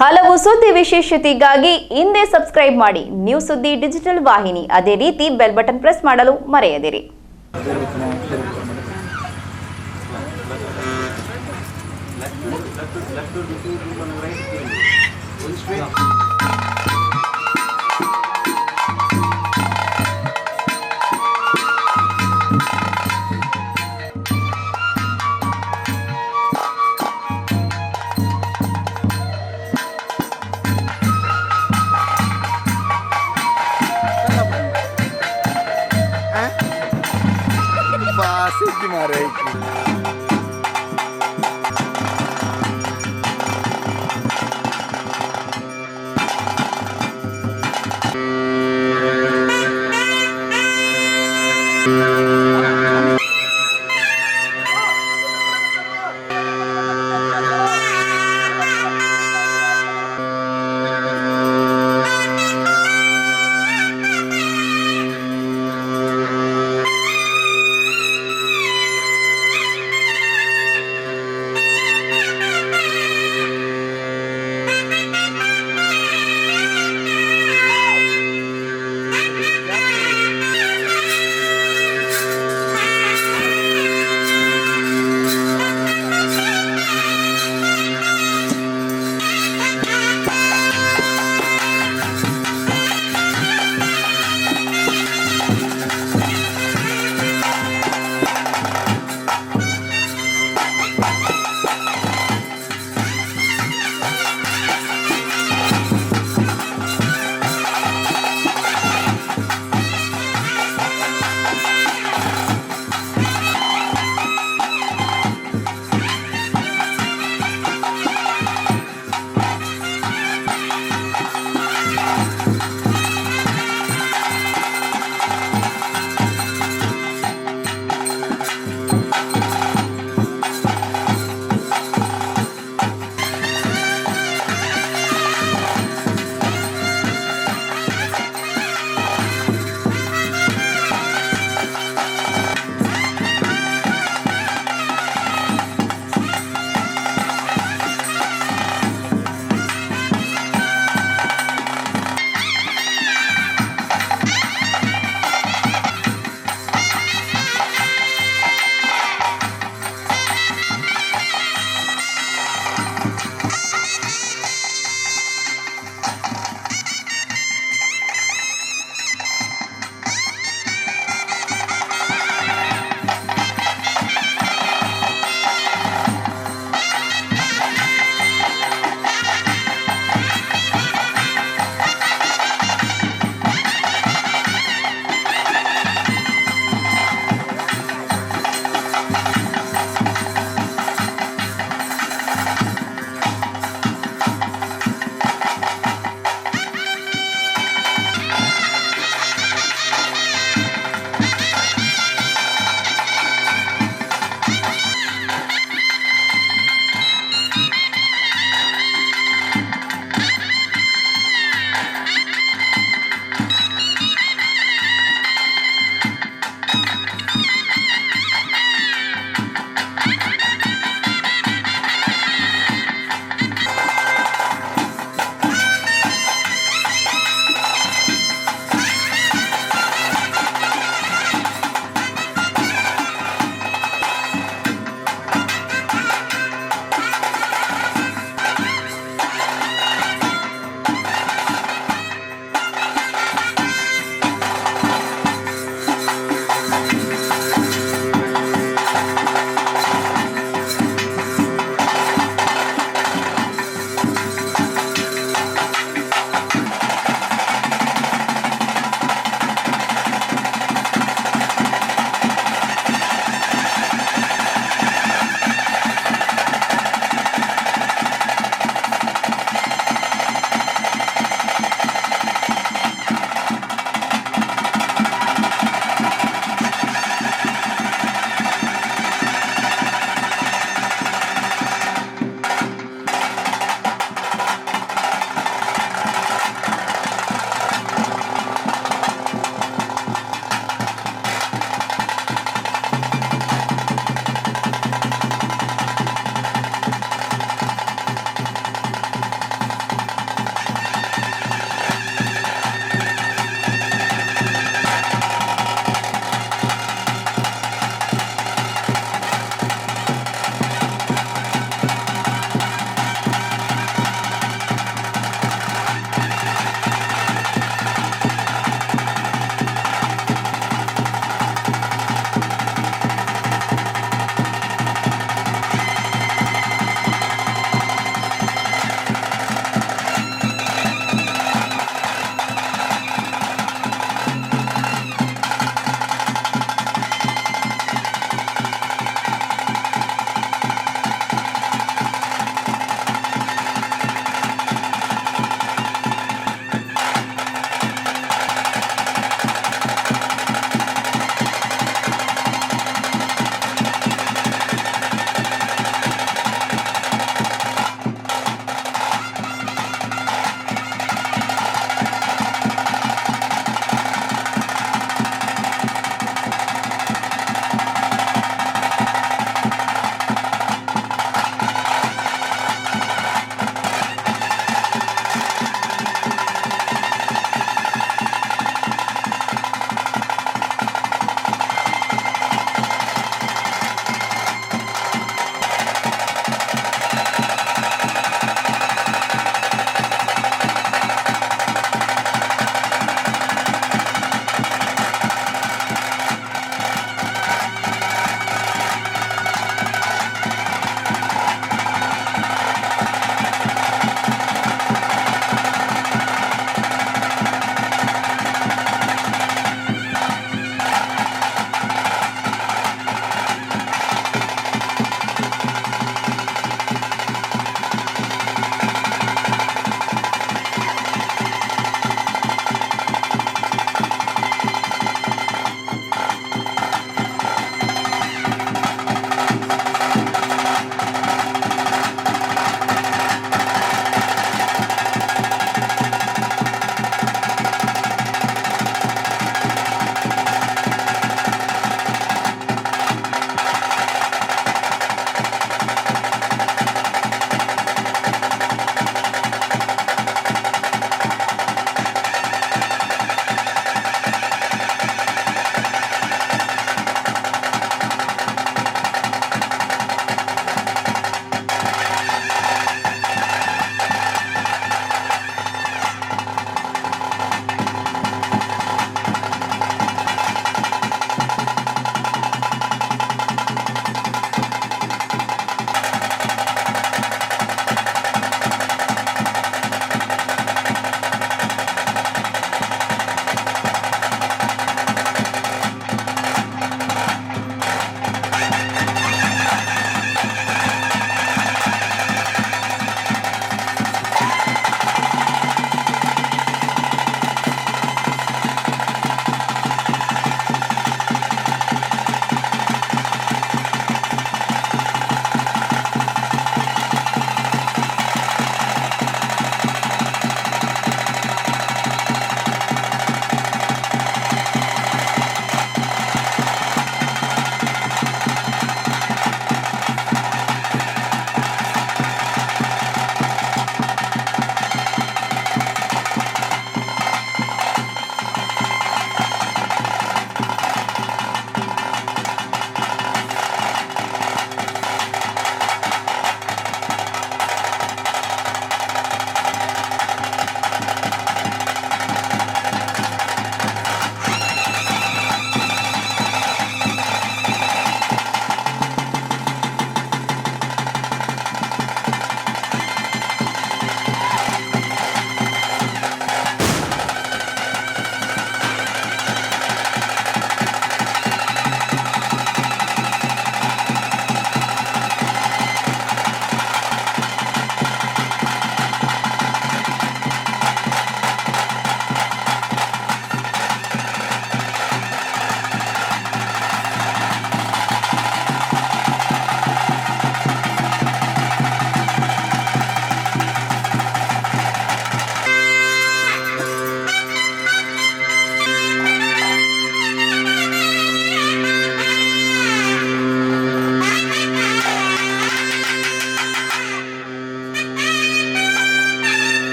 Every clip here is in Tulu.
ಹಲವು ಸುದ್ದಿ ವಿಶೇಷತೆಗಾಗಿ ಇಂದೇ ಸಬ್ಸ್ಕ್ರೈಬ್ ಮಾಡಿ ನ್ಯೂಸ್ ಸುದ್ದಿ ಡಿಜಿಟಲ್ ವಾಹಿನಿ. ಅದೇ ರೀತಿ ಬೆಲ್ ಬಟನ್ ಪ್ರೆಸ್ ಮಾಡಲು ಮರೆಯದಿರಿ. ಬಾಸಿದ್ದಿ ಮಾರ್ರೆ.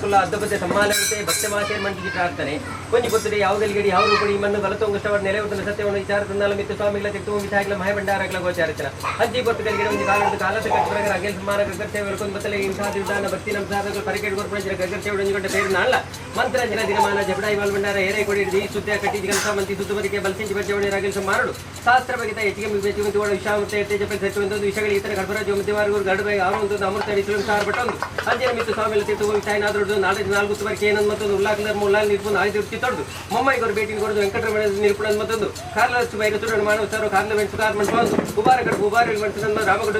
ಮಾತೆರ್ಕುಲ ಅದ್ದಬದ್ದೆ ಸಮ್ಮಾನವಿತೆ ಭಕ್ತ ಮಾತೆ ಮಂಟಿಗೆ ಪ್ರಾರ್ಥನೆ. ಒಂಜಿ ಗೊತ್ತದೆ ಯಾವ ಗಲಿಗಡಿ ಯಾವ ರೂಪಡಿ ಮಣ್ಣು ಬಲತೊಂಗುಷ್ಟವರ್ ನೆಲೆ ಉತ್ತನ ಸತ್ಯವನ್ನು ವಿಚಾರ ತಂದಾಲ ಮಿತ್ತು ಸ್ವಾಮಿಗಳ ತಿಟ್ಟು ವಿಧಾಯಕಲ ಮಹಾಭಂಡಾರಗಳ ಗೋಚಾರಚನ ಅಂಚಿ ಗೊತ್ತು ಗಲಿಗಡೆ ಒಂಜಿ ಕಾಲದ ಕಾಲದ ಕಟ್ಟುಪ್ರಕಾರ ಅಗೇಲ್ ಸಮ್ಮಾನ ಗಗ್ಗರ್ ಸೇವೆ ಬತ್ತಲೆ ಇಂತಹ ದಿವ್ದಾನ ಭಕ್ತಿ ನಮ್ಮ ಸಾಧಕರು ಪರಿಕೇಡ್ ಕೊರ್ಪಣ ಗಗ್ಗರ್ ಸೇವೆ ಒಂಜಿ ಗಂಟೆ ಬೇರು ನಾಳ ಮಂತ್ರಂಜನ ದಿನಮಾನ ಜಬಡಾಯಿ ವಾಲ್ಭಂಡಾರ ಏರೇ ಕೊಡಿ ಈ ಸುದ್ದ ಕಟ್ಟಿ ಕೆಲಸ ಮಂತಿ ಸುತ್ತುವರಿಕೆ ಬಲಸಿಂಚಿ ಬಜ್ಜವಣಿ ರಾಗಿಲ್ ಮಾರಡು ಶಾಸ್ತ್ರ ಬಗೆತ ಹೆಚ್ಚಿಗೆ ಬೇಕು ವಿಷಾಮೃತ ತೇಜ ಸತ್ಯವಂತ ವಿಷಯಗಳು ಇತರ ಗರ್ಭರಾಜ ಮಧ್ಯವಾರ್ಗರು ಗರಡು ಆರು ಒಂದು ಅಮೃತ ಇಸಲು ಸಾರ್ ಬಟ್ಟೊಂದು ಅಂಜನ ಮಿತ್ತು ಸ್ವಾಮಿಲ ತೀರ್ಥ ಸಾಯಿನಾದ್ರು ನಾಲ್ಕು ನಾಲ್ಕು ತುವರಿಕೆ ಏನಂದ್ ಮತ್ತೊಂದು ಉಲ್ಲಾಕಂದರ್ ಮುಲ್ಲಾಲ್ ನಿರ್ಪು ನಾಯಿ ತಿರುಚಿ ತೊಡದು ಮೊಮ್ಮಾಯಿಗವರು ಭೇಟಿ ಕೊಡದು ವೆಂಕಟರಮಣ ನಿರ್ಪುಣ ಮತ್ತೊಂದು ಕಾರ್ಲ ಬೈರಸುರಣ ಮಾನವ ಸರ್ ಕಾರ್ಲ ವೆಂಟು ಕಾರ್ ಮನ್ಸೊಂದು ಉಬಾರ ಕಡೆ ಉಬಾರ ಮನ್ಸು ರಾಮಗಡ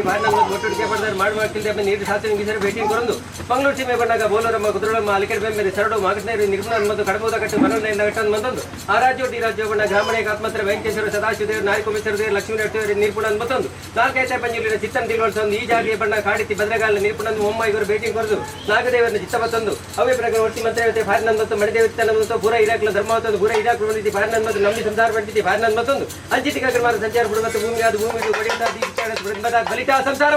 ಬಾರಿನ ಒಟ್ಟುಡಿಕೆ ಪಡೆದಾರ ಮಾಡುವ ನೀರು ಸಾತ್ರ ಭೇಟಿ ಕೊರೊಂದು ಮಂಗಳೂರು ಸೀಮೆ ಬಂದಾಗ ಬೋಲರಮ್ಮ ಕುದುರಮ್ಮ ಅಲಿಕೆಡ್ ಬೆಂಬೆರೆ ಸರಡು ಮಾಗಟ್ನೇರು ನಿರ್ಮಲ ಮತ್ತು ಕಡಬೋದ ಕಟ್ಟು ಮನೋನ ಕಟ್ಟನ್ ಮತ್ತೊಂದು ಆ ರಾಜ್ಯ ಈ ರಾಜ್ಯ ಬಣ್ಣ ಗ್ರಾಮಣ ಆತ್ಮತ್ರ ವೆಂಕಟೇಶ್ವರ ಸದಾಶಿವದೇವರು ನಾಯಕಮೇಶ್ವರ ದೇವರು ಲಕ್ಷ್ಮೀ ನರಸಿಂಹ ನಿರ್ಪುಣ ಮತ್ತೊಂದು ನಾಲ್ಕೈತೆ ಪಂಜುಲಿನ ಚಿತ್ತನ ತಿಳುವಳಿಸೊಂದು ಈ ಜಾಗೆಯ ಬಣ್ಣ ಕಾಡಿತಿ ಭದ್ರಗಾಲ ನಿರ್ಪುಣ ಮೊಮ್ಮಾಯಿಗರು ಭೇಟಿ ಕೊರದು ನಾಗದೇವರನ್ನ ಚಿತ್ತ ಮತ್ತೊಂದು ಅವೇ ಪ್ರಕಾರ ಒಟ್ಟಿ ಮಂತ್ರವತೆ ಭಾರನಂದ ಮತ್ತು ಮಣಿದೇವತನ ಮತ್ತು ಪೂರ ಇರಾಕ್ಲ ಧರ್ಮ ಮತ್ತೊಂದು ಪೂರ ಇರಾಕ್ ಬಂದಿದ್ದಿ ಭಾರನಂದ ಮತ್ತು ನಂಬಿ ಸಂಸಾರ ಬಂದಿದ್ದಿ ಭಾರನಂದ ಮತ್ತೊಂದು ಅಂಚಿತಿ ಕರ್ಮಾರ ಸಂಚಾರ ಬಿಡು ಮತ್ತು ಭೂಮಿ ಅದು ಭೂಮಿ ಕೊಡಿಯಿಂದ ಬಲಿತ ಸಂಸಾರ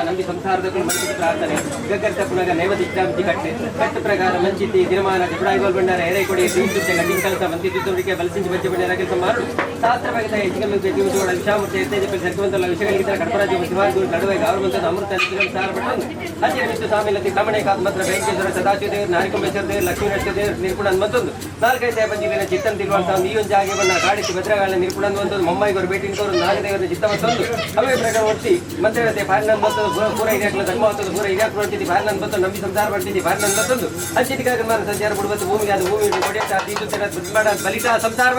ನಂಬಿ ಸಂಸಾರದ ಮನಸ್ಸಿಗೆ ಪ್ರಾರ್ಥನೆ ಗಗ್ಗರ್ತ ಪುನಗ ನೈವೇದ್ಯ ಕಟ್ಟೆ ಕಟ್ಟು ಪ್ರಕಾರ ಮಂಚಿತಿ ದಿನಮಾನ ಜಬಡಾಯಿಗೋಲ್ ಬಂಡಾರ ಎರೆ ಕೊಡಿ ದೀಸುತ್ತೆ ಗಡ್ಡಿನ ಕೆಲಸ ಮಂತಿ ತುತ್ತುರಿಕೆ ಬಲಸಿಂಚಿ ಬಜ್ಜೆ ಬಂಡಾರ ಕೆಲಸ ಮಾರು ಶಾಸ್ತ್ರ ಬಗೆದ ಹೆಚ್ಚಿಗೆ ಜೀವಜೋಡ ವಿಷಾಮೂರ್ತಿ ಎತ್ತೇಜ ಸರ್ಕವಂತಲ್ಲ ವಿಷಗಳಿಗಿದ್ದ ಕಡಪರಾಜ ಶಿವಾಜಿ ನಡುವೆ ಗೌರವಂತದ ಅಮೃತ ಸಾರ ಪಟ್ಟು ಅಜ್ಜಿ ವಿಷ್ಣು ಸ್ವಾಮಿ ಕಮಣೆ ಕಾದ್ ಮಾತ್ರ ವೆಂಕಟೇಶ್ವರ ಸದಾಶಿವ ದೇವರು ನಾರಿಕಂಬೇಶ್ವರ ದೇವರು ಲಕ್ಷ್ಮೀ ದೇವರು ನಿರ್ಪುಣ ಮತ್ತೊಂದು ನಾಲ್ಕೈದು ಪಂಜಿಲಿನ ಚಿತ್ತನ್ ತಿರುವಂತ ಈ ಒಂದು ಜಾಗೆ ಬಣ್ಣ ಗಾಡಿಸಿ ಭದ್ರಗಾಳ ನಿರ್ಪುಣ ಒಂದು ಮೊಮ್ಮಾಯಿಗವರು ಭೇಟಿ ನಾಗದೇವರ ಚಿತ್ತ ಮತ್ತೊಂದು ಅವೇ ಪ್ರಕಾರ ಒತ್ತಿ ಮಂತ್ರಿಗಳತೆ ಫಾರಿನನ್ ಮತ್ತೊಂದು ಪೂರ ಹಿರಿಯಾಕ್ಲ ಧರ್ಮ ಹೊತ್ತದು ಪೂರ ಹಿರಿಯಾಕ್ಲು ಹೊಂಟಿದ್ದಿ ಫಾರಿನನ್ ಮತ್ತೊಂದು ನಂಬಿ ಸಂಸಾರ ಪಡ್ತಿದ್ದಿ ಫಾರಿನನ್ ಮತ್ತೊಂದು ಅಚ್ಚಿಟಿಕಾಗ ಸಂಚಾರ ಬಿಡುವತ್ತು ಭೂಮಿಗೆ ಅದು ಭೂಮಿ ಕೊಡಿಯತ್ತ ದೀಸುತ್ತರ ಬಲಿತ ಸಂಸಾರ.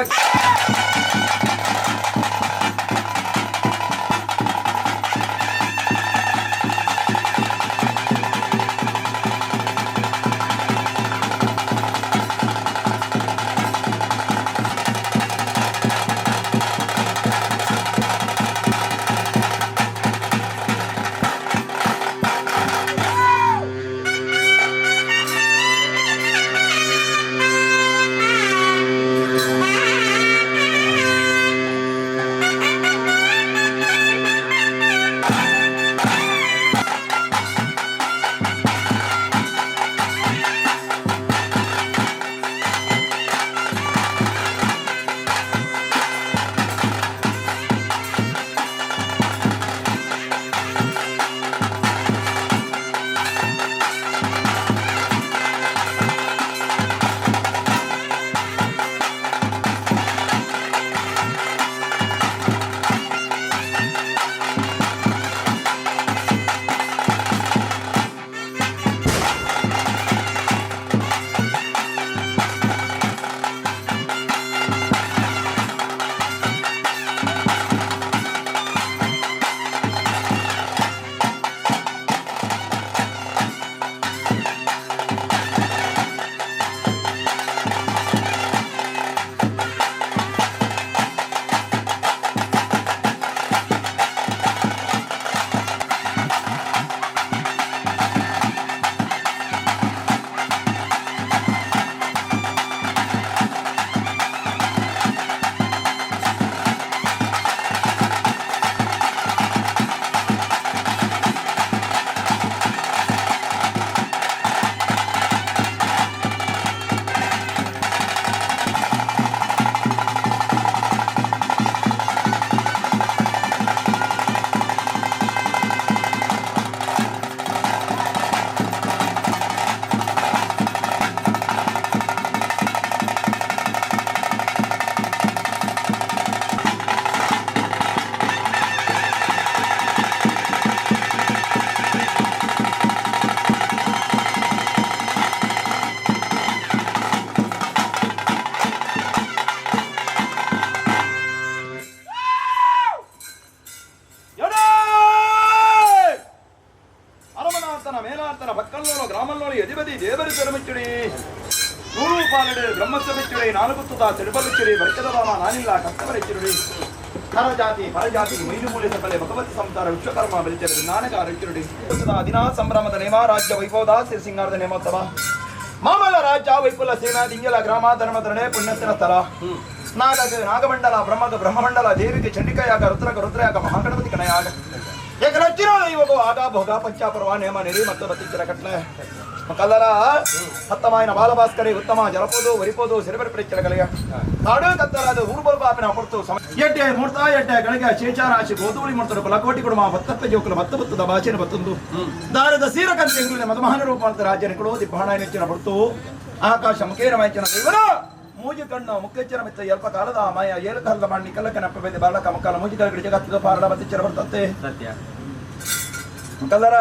ಹರಜಾತಿ ಪರಜಾತಿ ಮೈನುಮೂಲೆ ಸಕಲೆ ಭಗವತಿ ಸಂಸಾರ ವಿಶ್ವಕರ್ಮ ಬೆಳಚರ ನಾನಕ ಅರಚರುಡಿ ದಿನಾ ಸಂಭ್ರಮದ ನೇಮ ರಾಜ್ಯ ವೈಭವದ ಸಿರಿ ಸಿಂಗಾರದ ನೇಮೋತ್ಸವ ಮಾಮಲ ರಾಜ್ಯ ವೈಪುಲ ಸೇನಾ ದಿಂಗಲ ಗ್ರಾಮ ಧರ್ಮಧರಣೆ ಪುಣ್ಯಸ್ಥನ ಸ್ಥಳ ನಾಗ ನಾಗಮಂಡಲ ಬ್ರಹ್ಮದ ಬ್ರಹ್ಮಮಂಡಲ ದೇವಿಗೆ ಚಂಡಿಕಾಯಾಗ ರುದ್ರಗ ರುದ್ರಯಾಗ ಮಹಾಗಣಪತಿ ಕಣಯಾಗ ಏಕರಚಿರ ದೈವಗೋ ಆಗ ಭೋಗ ಪಂಚಾಪರ್ವ ನೇಮ ನೆರಿ ಮತ್ತು ಬತ್ತಿಚ್ಚರ ಕಟ್ಲೆ ಕಲ್ಲರ ಹತ್ತಮಾಯನ ಬಾಲಭಾಸ್ಕರಿ ಉತ್ತಮ ಜಲಪೋದು ವರಿಪೋದು ಸಿರಿಬರಿ ಪ್ರೇಕ್ಷಕಗಳಿಗೆ ಕಾಡು ಕತ್ತಲಾದ ಊರು ಬಲ್ಬಾಪಿನ ಹೊರತು ಎಡ್ಡೆ ಮೂರ್ತಾ ಎಡ್ಡೆ ಗಳಿಗೆ ಶೇಷಾರಾಶಿ ಗೋಧೂಳಿ ಮೂರ್ತರು ಕುಲಕೋಟಿ ಕುಡುಮ ಬತ್ತಪ್ಪ ಜೋಕುಲ ಬತ್ತ ಬತ್ತದ ಭಾಷೆನ ಬತ್ತೊಂದು ದಾರದ ಸೀರಕಂತ ಎಂಗುಲಿನ ಮಧುಮಹನ ರೂಪ ರಾಜ್ಯನ ಕೊಡೋ ದಿಬ್ಬಾಣ ನೆಚ್ಚಿನ ಹೊರತು ಆಕಾಶ ಮುಖೇನ ಮೈಚಿನ ದೇವರ ಮೂಜಿ ಕಣ್ಣು ಮುಖ್ಯಚ್ಚರ ಮಿತ್ತ ಎಲ್ಪ ಕಾಲದ ಮಾಯ ಏಳು ಕಾಲದ ಮಾಡಿ ಕಲ್ಲಕ್ಕ ನಪ್ಪ ಬಾಲಕ ಮಕ್ಕಳ ಮೂಜಿ ಕಲಗಡಿ ಜಗತ್ತಿದ ಪಾರಡ ಬತ್ತಿಚ್ಚರ ಬರ್ತತ್ತೆ ಸತ್ಯ ಕಲ್ಲರ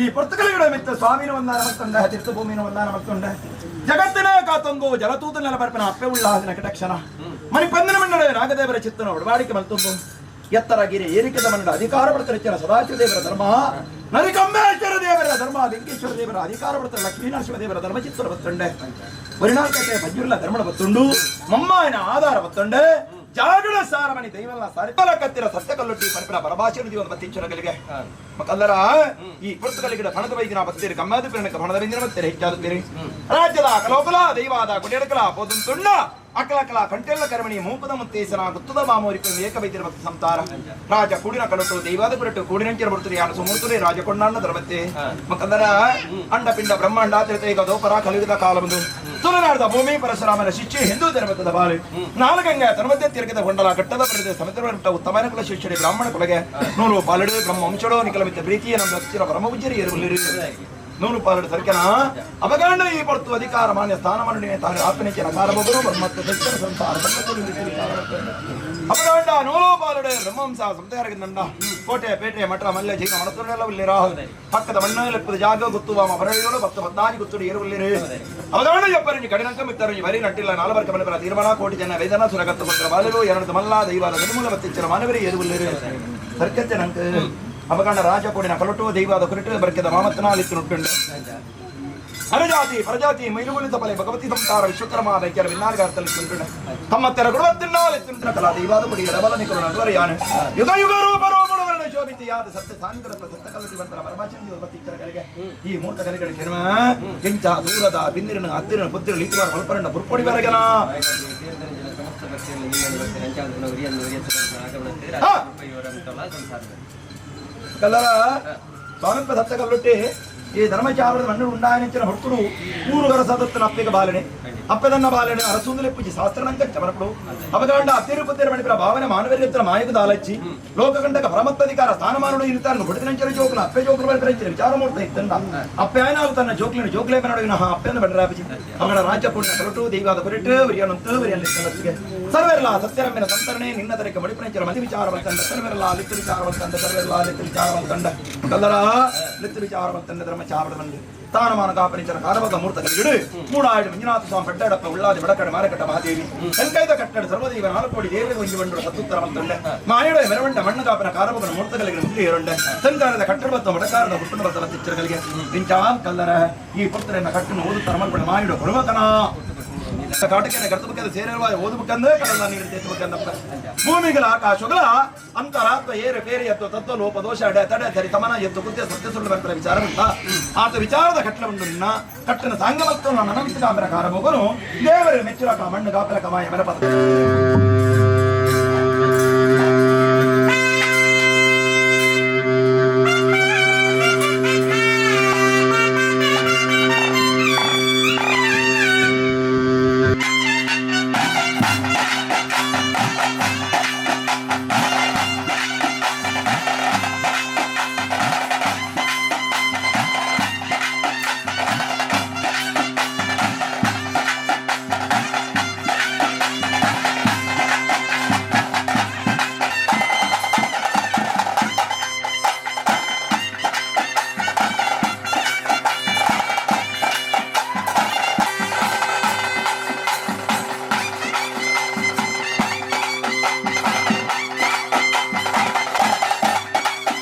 ಈ ಪೊರ್ತುಗಲಿಗಳ ಮಿತ್ತ ಸ್ವಾಮಿನ ವಂದಾನ ಮತ್ತುಂಡ ತೀರ್ಥಭೂಮಿನ ವಂದಾನ ಮತ್ತುಂಡ ಜಗತ್ತಿನ ಕಾತೊಂದು ಜಲತೂತ ನೆಲ ಬರ್ಪನ ಅಪ್ಪೆ ಉಳ್ಳಾದಿನ ಕಟಾಕ್ಷಣ ಮನಿ ಪಂದಿನ ಮನ್ನಡ ನಾಗದೇವರ ಚಿತ್ತನ ಒಡವಾಡಿಕೆ ಮಲ್ತೊಂದು ಎತ್ತರ ಗಿರಿ ಏರಿಕೆದ ಮನ್ನಡ ಅಧಿಕಾರ ಪಡ್ತರಿಚ್ಚನ ಸದಾಶಿವ ದೇವರ ಧರ್ಮ ನರಿಕಂಬೇಶ್ವರ ದೇವರ ಧರ್ಮ ವೆಂಕೇಶ್ವರ ದೇವರ ಅಧಿಕಾರ ಪಡ್ತಾರೆ ಲಕ್ಷ್ಮೀನರಸಿಂಹ ದೇವರ ಧರ್ಮಚಿತ್ತರ ಬತ್ತುಂಡೆ ವರಿಣಾಕತೆ ಬಜ್ಜುರ್ಲ ಧರ್ಮಣ ಬತ್ತುಂಡು ಮಮ್ಮಾಯನ ಆಧಾರ ಬತ್ತುಂಡೆ ಜಾಗಡ ಸಾರಮಣಿ ದೈವಲ್ಲ ಸಾರಿ ಕತ್ತಿರ ಸತ್ಯ ಕಲ್ಲೊಟ್ಟಿ ಪರಪಿನ ಪರಭಾಷೆ ಒಂದು ಬತ್ತಿಂಚನಗಳಿಗೆ ಕಲ್ಲರ ಈ ಪುಸ್ತಕಗಳಿಗೆ ಪಣದ ಬೈದಿನ ಬತ್ತೀರಿ ಕಮ್ಮಾದ ಪಿರಣಕ ಪಣದ ಬೈದಿನ ಬತ್ತೀರಿ ಹೆಚ್ಚಾದ ತೀರಿ ರಾಜ್ಯದ ಕಲೋಕಲ ದೈವಾದ ಕೊಡಿಯಡಕಲ ಪೋದಂತುಣ್ಣ ಅಕಲಕಲ ಕಂಟೆಲ್ಲ ಕರಮಣಿ ಮೂಪದ ಮುತ್ತೇಸನ ಗುತ್ತದ ಮಾಮೂರಿಕ ಏಕವೈದ್ಯರ ಭಕ್ತ ಸಂತಾರ ರಾಜ ಕೂಡಿನ ಕಲಟು ದೈವಾದ ಪುರಟು ಕೂಡಿನಂಚಿನ ಬರ್ತದೆ ಯಾರು ಸುಮೂರ್ತುಲೆ ರಾಜ ಕೊಂಡಾಣ ಧರ್ಮತ್ತೆ ಮಕ್ಕಂದರ ಅಂಡ ಪಿಂಡ ಬ್ರಹ್ಮಾಂಡ ತ್ರೇತಯುಗ ದೋಪರ ಕಲಿಯುಗದ ಕಾಲವಂದು ತುಳುನಾಡದ ಭೂಮಿ ಪರಶುರಾಮನ ಶಿಷ್ಯ ಹಿಂದೂ ಧರ್ಮದ ಬಾಳು ನಾಲ್ಗಂಗ ತನ್ಮಧ್ಯೆ ತಿರುಗಿದ ಗೊಂಡಲ ಕಟ್ಟದ ಬರೆದ ಸಮುದ್ರ ಉತ್ತಮನ ಕುಲ ಶಿಷ್ಯರಿ ಬ್ರಾಹ್ಮಣ ಕುಲಗೆ ನೂರು ಪಾಲಡು ಬ್ರಹ್ಮ ವಂಶಡೋ ನಿಕಲಮಿತ ಪ್ರೀತಿಯ ನಮ್ಮ ಹಚ್ಚಿನ ಪರಮಪೂಜ್ಯರು ಏರುವಲ್ಲಿರು ನೂರು ಪಾಲಡು ಸರ್ಕನ ಅವಗಾಂಡ ಈ ಪಡ್ತು ಅಧಿಕಾರ ಮಾನ್ಯ ಸ್ಥಾನಮಾನ ತಾನು ಆತ್ಮನಿಕೆ ನಕಾರಬೊಬ್ಬರು ಬ್ರಹ್ಮತ್ವ ಸತ್ಯರ ಸಂಸಾರ ಅವಗಾಂಡ ನೂರು ಪಾಲಡು ಬ್ರಹ್ಮಂಸ ಸಂಸಾರಗಿಂದ ಕೋಟೆ ಪೇಟೆ ಮಠ ಮಲ್ಯ ಜೀವ ಮಣತುರೆಲ್ಲ ಉಲ್ಲಿರ ಪಕ್ಕದ ಮಣ್ಣು ಲೆಪ್ಪದ ಜಾಗ ಗುತ್ತುವಾಮ ಬರಳಿಗಳು ಭಕ್ತ ಪದ್ನಾಜಿ ಗುತ್ತುಡು ಏರುವಲ್ಲಿರು ಅವಗಾಂಡ ಎಪ್ಪರಿಂಜಿ ಕಡಿನಂಕ ಮಿತ್ತರಿಂಜಿ ಬರಿ ನಟ್ಟಿಲ್ಲ ನಾಲ್ವರ್ಕ ಮನೆ ತೀರ್ಮಾನ ಕೋಟಿ ಜನ ವೇದನ ಸುರಗತ್ತು ಕೊಟ್ಟರ ಬಾಲರು ಎರಡು ಮಲ್ಲ ದೈವಾದ ನಿರ್ಮೂಲ ಮತ್ತಿಚ್ಚರ ಮಾನವರೇ ಏರುವಲ್ಲಿರು ಸರ್ಕತ್ತೆ ನಂಕ ಅವಗಾಂಡ ರಾಜ ಕೋಡಿನ ಕಲಟು ದೈವಾದ ಕುರಿಟು ಬರ್ಕೆದ ಮಾಮತ್ತನಾಲಿತ್ತು ನುಟ್ಟುಂಡು ಅರಜಾತಿ ಪರಜಾತಿ ಮೈಲುಗುಲಿತ ಬಲೆ ಭಗವತಿ ಸಂಸಾರ ವಿಶ್ವಕರ್ಮ ದೈತ್ಯರ ವಿನ್ನಾರ್ಗಾರ್ತಲಿತ್ತುಂಟು ತಮ್ಮ ತೆರ ಗುಣವತ್ತಿನ್ನಾಲಿತ್ತುಂಟು ಕಲಾ ದೈವಾದ ಮುಡಿ ಎಡಬಲ ನಿಕಲು ನಡುವರ ಯಾನು ಯುಗ ಯುಗ ರೂಪ ರೂಪಣವರಣ ಶೋಭಿತ ಯಾದ ಸತ್ಯ ಸಾಂದ್ರ ಸತ್ತ ಕಲತಿ ಬಂತರ ಪರಮಾಚಂದಿ ಮತ್ತಿಚ್ಚರ ಕಲಿಗೆ ಈ ಮೂರ್ತ ಕಲಿಗಳ ಜನ್ಮ ಕೆಂಚ ದೂರದ ಬಿಂದಿರನ ಹತ್ತಿರನ ಪುತ್ತಿರ ಲೀತುವಾರ ಹೊಲ್ಪರಣ್ಣ ಬುರ್ಪೊಡಿ ಬರಗನ ಕಲ್ಲರ ಸ್ವಾಮಿಪ್ಪ ಸತ್ತ ಕಲ್ಲೊಟ್ಟಿ ಈ ಧರ್ಮಚಾರದ ಮಣ್ಣು ಉಂಡಾಯನಿಂಚಿನ ಹೊಟ್ಟುಡು ಊರುಗರ ಸದತ್ತನ ಅಪ್ಪಿಗೆ ಬಾಲನೆ ಅಪ್ಪದನ್ನ ಬಾಲನೆ ಅರಸೂಂದಲೆ ಪೂಜೆ ಶಾಸ್ತ್ರನಂಕ ಚಮರಪಡು ಅವಗಾಂಡ ಅತ್ತಿರುಪತ್ತಿರ ಮಣಿಪುರ ಭಾವನೆ ಮಾನವರ್ಯತ್ರ ಮಾಯಕ ದಾಲಚ್ಚಿ ಲೋಕಗಂಡಕ ಪರಮತ್ವಾಧಿಕಾರ ಸ್ಥಾನಮಾನುಡು ಇರುತ್ತಾರನು ಹೊಡೆದಿನಂಚಿನ ಜೋಕುಲ ಅಪ್ಪೆ ಜೋಕುಲು ಬರೆಪರಂಚಿನ ವಿಚಾರಮೂರ್ತ ಇತ್ತಂದ ಅಪ್ಪೆ ಆಯ್ನಾಲು ತನ್ನ ಜೋಕ್ಲಿನ ಜೋಕ್ಲೆ ಮನೊಡಗಿನ ಅಪ್ಪೆಯನ್ನು ಬಂಡರಾಪಿಸಿ ಅವಗಳ ರಾಜ್ಯ ಪೂರ್ಣ ಕಲಟು ದೈವಾದ ಕುರಿಟು ವರಿಯನಂತು ವರಿಯಲ್ಲಿ ಸರ್ವೆಲ್ಲ ಸತ್ಯರಮ್ಮಿನ ಸಂತರಣೆ ನಿನ್ನ ತರಕ ಮಡಿಪನಂಚಿನ ಮತಿ ವಿಚಾರ ತಂಡ ಸರ್ವೆಲ್ಲ ಲಿತ್ತು ವಿಚಾರ ತಂಡ ಸರ್ವೆಲ್ಲ ಲಿತ್ತು ವಿಚಾರ ತಂಡ ಕಲ್ಲರ ಲಿತ್ತು ವಿಚಾರ ತಂಡ ಧರ್ಮಚಾರದ ಬಂದು ತಾನಮಾನ ಕಾಪನಿಚರ ಕಾರವಾದ ಮೂರ್ತ ಕಲಿಗಿಡು ಮೂಡಾಯಿಡು ಮಂಜುನಾಥ ಸ್ವಾಮಿ ಪೆಡ್ಡಾಡಪ್ಪ ಉಳ್ಳಾದಿ ಬಡಕಡೆ ಮಾರಕಟ್ಟ ಮಹಾದೇವಿ ಸಂಕೈದ ಕಟ್ಟಡ ಸರ್ವದೈವ ನಾಲ್ಕೋಡಿ ದೇವರಿಗೆ ಒಂಜಿ ಬಂಡು ಸತ್ತುತ್ತರ ಮಂತಂಡೆ ಮಾಯಡ ಮೆರವಂಡ ಮಣ್ಣು ಕಾಪನ ಕಾರವನ ಮೂರ್ತ ಕಲಿಗಿಡ ಮುಂದೆ ಏರುಂಡೆ ಸಂಕಾರದ ಕಟ್ಟಡ ಬತ್ತ ಬಡಕಾರದ ಹುಟ್ಟುನ ಬತ್ತ ಬತ್ತಿಚ್ಚರ ಕಲಿಗೆ ಇಂಚಾಂ ಕಲ್ಲರ ಈ ಪುತ್ರನ ಕಟ್ಟನ್ನು ಓದುತ್ತರ ಮಲ್ಪಡ ಮಾಯಡ ಕೊಡುವತನ ಕಾಟಕೇನ ಕರ್ತಬೇಕಂದ ಸೇರಿರುವ ಓದಬೇಕಂದ್ರೆ ಕಡಲ ನೀರು ತೇತಬೇಕಂದಪ್ಪ ಭೂಮಿಗಳ ಆಕಾಶಗಳ ಅಂತರಾತ್ಮ ಏರು ಬೇರೆ ಎತ್ತು ತತ್ವ ಲೋಪ ದೋಷ ಅಡೆ ತಡೆ ಸರಿ ತಮನ ಎತ್ತು ಕೃತ್ಯ ಸತ್ಯ ಸುಳ್ಳು ಬರ್ತಾರೆ ವಿಚಾರ ಉಂಟ ಆತ ವಿಚಾರದ ಕಟ್ಟಲವನ್ನು ಕಟ್ಟನ ಸಾಂಗಮತ್ತು ನನಮಿತ್ತು ಕಾಂಬರ ಕಾರಮೋಗನು ದೇವರ ಮೆಚ್ಚುರಕ ಮಣ್ಣು ಕಾಪರ ಕಮಾಯ ಮರಪದ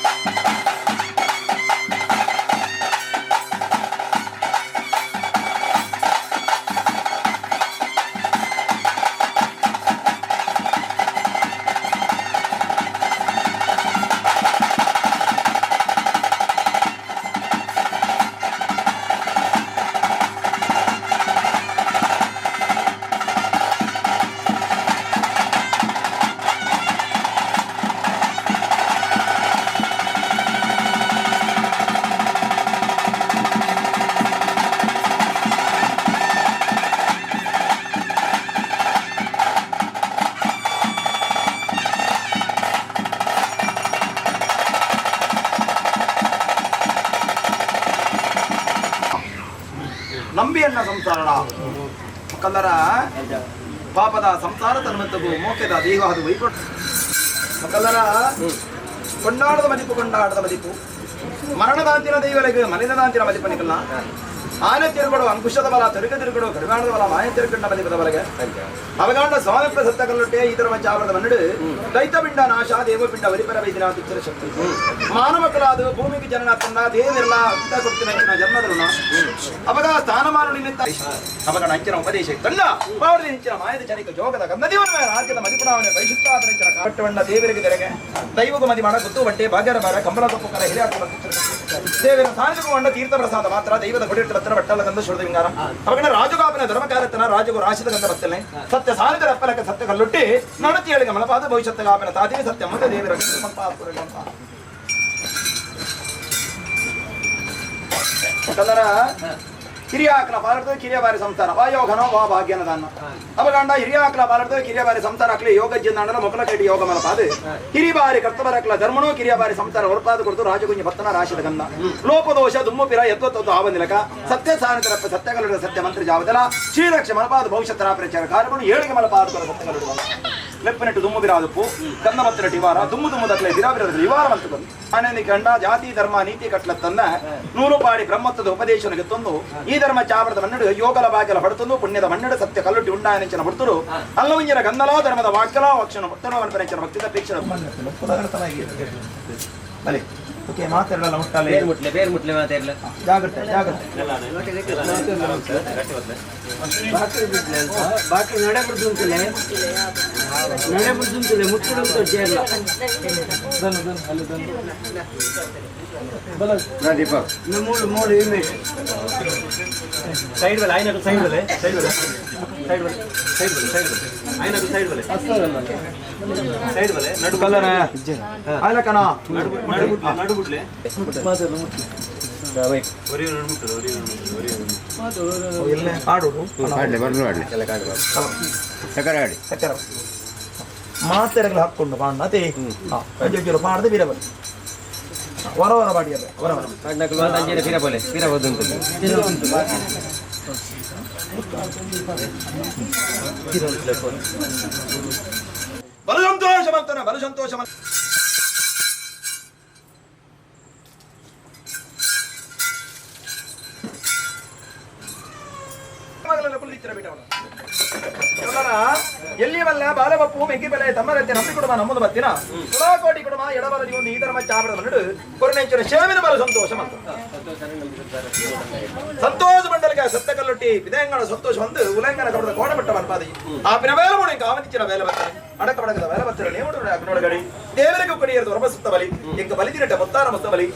ನಂಬಿಯನ್ನ ಸಂಸಾರಣ ಕಲ್ಲರ ಪಾಪದ ಸಂಸಾರ ತನ್ಮತ್ತಗು ಮೋಕೆದ ದೇಹ ಅದು ವೈಕೊಟ್ ಕಲ್ಲರ ಕೊಂಡಾಡದ ಮದಿಪು ಕೊಂಡಾಡದ ಮದಿಪು ಮರಣದಾಂತಿನ ದೈವಲೆಗೆ ಮಲಿನದಾಂತಿನ ಮದಿಪನಿಕಲ್ಲ ಆನೆ ತಿರುಗಡು ಅಂಕುಶದ ಬಲ ತಿರುಗ ತಿರುಗಡು ಕಡಿಮಾಣದ ಬಲ ಮಾಯ ತಿರುಗಂಡ ಮದಿಪದ ಬಲಗೆ ಅವಗಾಂಡ ಸ್ವಾಮಿ ಸತ್ತ ಕಲ್ಲೊಟ್ಟೆ ಈ ತರ ಚಾವರದ ಮನ್ನಡು ದೈತಪಿಂಡ ನಾಶ ದೇವಪಿಂಡ ವರಿಪರ ವೈದ್ಯನಾಥ ಶಕ್ತಿ ಮಾನವ ಕಲಾದು ಭೂಮಿಗೆ ಜನನ ತಂದ ದೇವಿರಲ ಅಂತ ಕೊಡ್ತಿನ ಜನ್ಮದರುಣ ಅವಾಗ ಸ್ಥಾನಮಾನ ನಿನ್ನಿತ್ತ ಅವಾಗ ಅಂಚಿನ ಉಪದೇಶ ಇತ್ತಲ್ಲ ಪಾವಡಿ ನಿಂಚಿನ ಮಾಯದ ಚರಿಕ ಜೋಗದ ಗಂಧದೇವನ ರಾಜ್ಯದ ಮದಿಪುಣಾವನೆ ಪರಿಶುದ್ಧಾದ ಕಾಟವಣ್ಣ ದೇವರಿಗೆ ತೆರೆಗೆ ದೈವಗೂ ಮದಿ ಮಾಡ ಗುತ್ತು ಬಟ್ಟೆ ಭಾಗ್ಯರ ಬಾರ ಕಂಬಳ ತಪ್ಪು ಕರ ಹಿರಿಯ ದೇವರ ಸಾರ್ವಜನಿಕ ತೀರ್ಥ ಪ್ರಸಾದ ಮಾತ್ರ ದೈವದ ಕೊಡಿಟ್ಟು ಬತ್ತರ ಬಟ್ಟಲ ಕಂದ ಸುಡದ ವಿಂಗಾರ ಅವಾಗ ರಾಜುಗಾಪನ ಧರ್ಮಕಾರತನ ರಾಜಗು ರಾಶಿದ ಕಂದ ಬತ್ತಲೆ ಸತ್ಯ ಸಾರಿದ ಅಪ್ಪಲಕ ಸತ್ಯ ಕಲ್ಲುಟ್ಟಿ ನಡತಿ ಹೇಳಿಗೆ ಮಲಪಾದ ಭವಿಷ್ಯತ್ತಗಾಪನ ತಾತಿಗೆ ಸತ್ಯ ಮುದ ದೇವರ ಕಲ್ಲರ ಹಿರಿಯಾಕನ ಪಾಲಡ್ದು ಕಿರಿಯ ಬಾರಿ ಸಂಸಾರ ವಾ ಯೋಗನೋ ವಾ ಭಾಗ್ಯನ ದಾನ ಅವಗಂಡ ಹಿರಿಯಾಕಲ ಪಾಲಡ್ದು ಕಿರಿಯ ಬಾರಿ ಸಂಸಾರ ಅಕ್ಲಿ ಯೋಗ ಜಿಂದಾಂಡಲ ಮೊಕಲ ಕಟ್ಟಿ ಯೋಗ ಮಲಪಾದು ಹಿರಿ ಬಾರಿ ಕರ್ತವರಕ್ಲ ಧರ್ಮನೋ ಕಿರಿಯ ಬಾರಿ ಸಂಸಾರ ಹೊರಪಾದ ಕೊಡ್ತು ರಾಜಗುಂಜ ಭತ್ತನ ರಾಶಿದ ಗಂಧ ಲೋಪದೋಷ ದುಮ್ಮುಪಿರ ಯತ್ವತ್ತದ್ದು ಆವನಿಲಕ ಸತ್ಯ ಸಾನಿತರಪ್ಪ ಸತ್ಯಗಲುಡ ಸತ್ಯ ಮಂತ್ರ ಜಾವದಲ ಶ್ರೀರಕ್ಷ ಮಲಪಾದ ಭವಿಷ್ಯತ್ತರ ಪ್ರಚಾರ ಕಾರ್ಯಗಳು ಏಳಿಗೆ ಮಲಪಾದ ಸತ್ಯಗಲುಡುವ ಲೆಪ್ಪನೆಟ್ಟು ದುಮ್ಮು ಬಿರಾದಪ್ಪು ಗಂಧ ಮತ್ತಿನ ಟಿವಾರ ದುಮ್ಮು ದುಮ್ಮದಕ್ಲೆ ಬಿರಾಬಿರದ ಇವಾರ ಮಂತುಕೊಂಡು ಆನಂದಿ ಕಂಡ ಜಾತಿ ಧರ್ಮ ನೀತಿ ಕಟ್ಲತ್ತನ್ನ ನೂರು ಪಾಡಿ ಬ್ರಹ್ಮತ್ವದ ಉಪದೇಶನಿಗೆ ತಂದು ಈ ಧರ್ಮ ಚಾವರದ ಮನ್ನಡು ಯೋಗಲ ಬಾಗಲ ಪಡ್ತಂದು ಪುಣ್ಯದ ಮನ್ನಡು ಸತ್ಯ ಕಲ್ಲುಟ್ಟಿ ಉಂಡಾಯನೆಂಚಿನ ಪಡ್ತರು ಅಲ್ಲವಂಜನ ಗಂಧಲಾ ಧರ್ಮದ ವಾಕ್ಯಲಾ ವಕ್ಷಣ ಮುತ್ತನವನ್ಪನೆಂಚಿನ ಭಕ್ತಿದ ಅಪೇಕ್ಷಣ ಬಲೆ ಓಕೆ ಮಾತಾಡಲ್ಲ ಮುಟ್ಟಾಲೆ ಬೇರ್ ಮುಟ್ಲೆ ಬೇರ್ ಮುಟ್ಲೆ ಮಾತಾಡಲ್ಲ ಜಾಗ್ರತೆ ಜಾಗ್ರತೆ ಬಾಕಿ ನಡೆ ಬಿಡ್ದುಂತಲೆ ನಡೆ ಬಿಡ್ದುಂತಲೆ ಮುಟ್ಟುಡುಂತ ಚೇರ್ಲ ಮೂಳು ಮೂಳು ಇಮೇಜ್ ಸೈಡ್ ಬಲೆ ಆಯ್ನకు ಸೈಡ್ ಬಲೆ ಸೈಡ್ ಬಲೆ ಸೈಡ್ ಬಲೆ ಸೈಡ್ ಬಲೆ ಸೈಡ್ ಬಲೆ ಆಯ್ನకు ಸೈಡ್ ಬಲೆ ಸೈಡ್ ಬಲೆ ನಡು ಕಲ್ಲರ ಆಯ್ಲಕನ ನಡು ಬಿಡ್ಲೆ ಒರಿ ನಡು ಒರಿ ಒರಿ ಎಲ್ಲೇ ಆಡೋದು ಆಡ್ಲೆ ಬರ್ಲು ಆಡ್ಲೆ ಸಕ್ಕರೆ ಆಡಿ ಸಕ್ಕರೆ ಮಾತೆರೆಗಳು ಹಾಕೊಂಡು ಪಾಂಡ ಅದೇ ಅಜ್ಜೊಜ್ಜರು ಪಾಡ್ದು ಬೀರ ಬಲಿ ವರ ವರ ಬಾಡಿಯಲ್ಲ ವರ ವರ ಕಾಡ್ನಕಲು ಅಂತ ಅಂಜೇನೆ ಪಿರ ಬೋಲೆ ಪಿರ ಹೋದುಂತಲೆ ಬಲು ಸಂತೋಷ ಮಾಡ್ತಾನೆ ಬಲು ಸಂತೋಷ ಎಲ್ಲಿ ಬಲ್ಲ ಬಾಲಬಪ್ಪು ಮೆಗ್ಗಿ ಬೆಲೆ ತಮ್ಮರತ್ತೆ ನಂಬಿ ಕೊಡುವ ನಮ್ಮದು ಬತ್ತಿನ ತುಲಾಕೋಟಿ ಕೊಡುವ ಎಡಬಲ ಒಂದು ಈ ಧರ್ಮ ಚಾಬರದ ಮನ್ನಡು ಕೊರನೆಂಚಿನ ಶೇವಿನ ಬಲ ಸಂತೋಷ ಮಂತ ಸಂತೋಷ ಮಂಡಲಕ್ಕೆ ಸತ್ತ ಕಲ್ಲೊಟ್ಟಿ ವಿಧಂಗಣ ಸಂತೋಷ ಒಂದು ಉಲಂಘನ ಕಬಡದ ಕೋಣಮಟ್ಟ ಮನ್ಪಾದಿ ಆ ಪಿನ ಬೇಲ ಮೂಡಿ ಕಾಮನಿಚ್ಚಿನ ಬೇಲ ಬತ್ತನೆ ಅಡಕ ಬಡಕದ ಬೇಲ ಬತ್ತನೆ ನೇಮುಡು ಅಗ್ನೋಡಗಡಿ ದೇವರಿಗೆ ಕೊಡಿಯರ್ದು ಹೊರಬ ಸುತ್ತ ಬಲಿ ಎಂಕ ಬಲಿದಿರಟ ಮೊತ್ತಾರ ಮುತ್ತ ಬಲಿ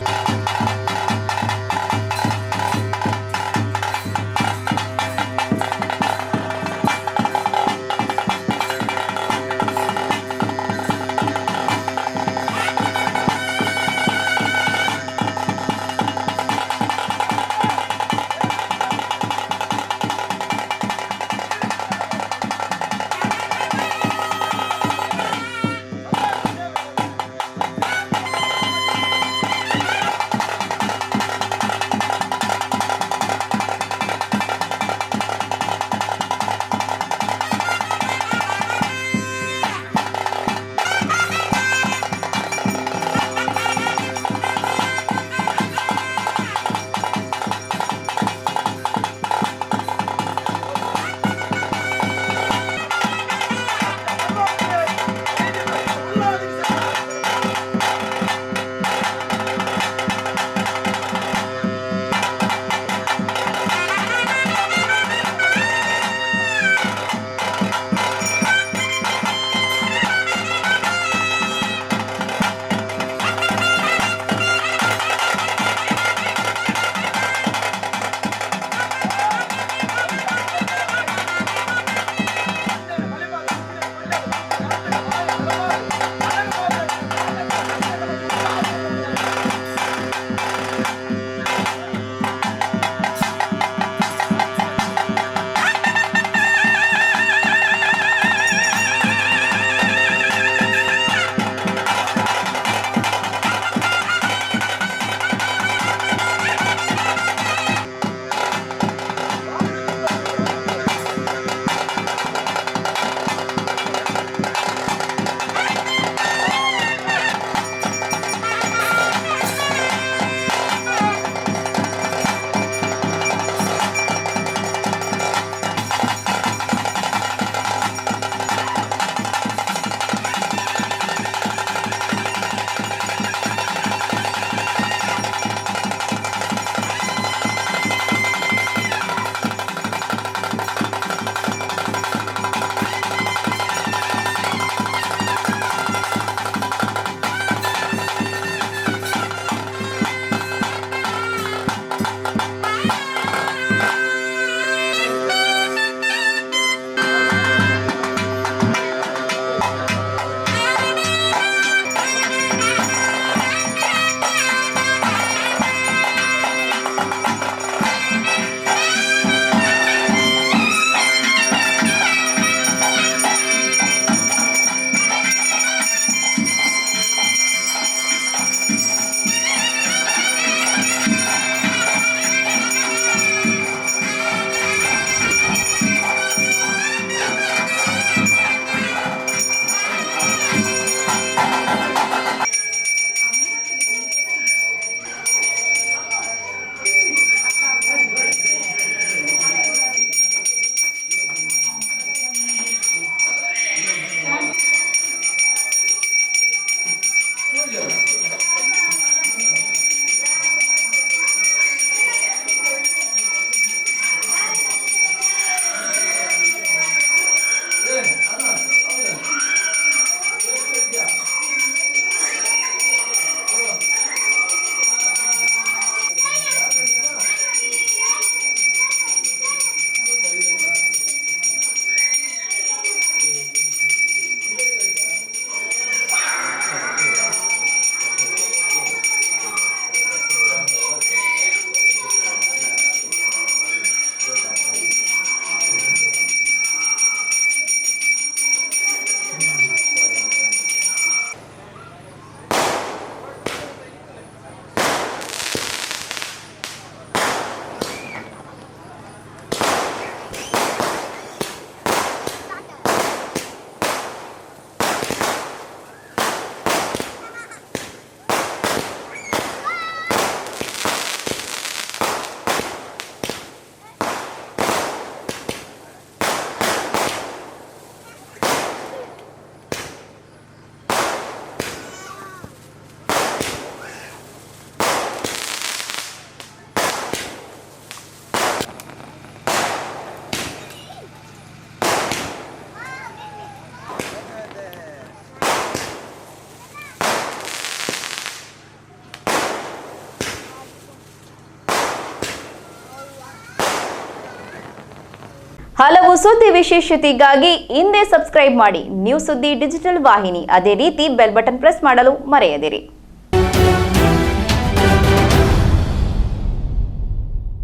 ಹಲವು ಸುದ್ದಿ ವಿಶೇಷತೆಗಾಗಿ ಇಂದೇ ಸಬ್ಸ್ಕ್ರೈಬ್ ಮಾಡಿ ನ್ಯೂಸ್ ಸುದ್ದಿ ಡಿಜಿಟಲ್ ವಾಹಿನಿ. ಅದೇ ರೀತಿ ಬೆಲ್ ಬಟನ್ ಪ್ರೆಸ್ ಮಾಡಲು ಮರೆಯದಿರಿ.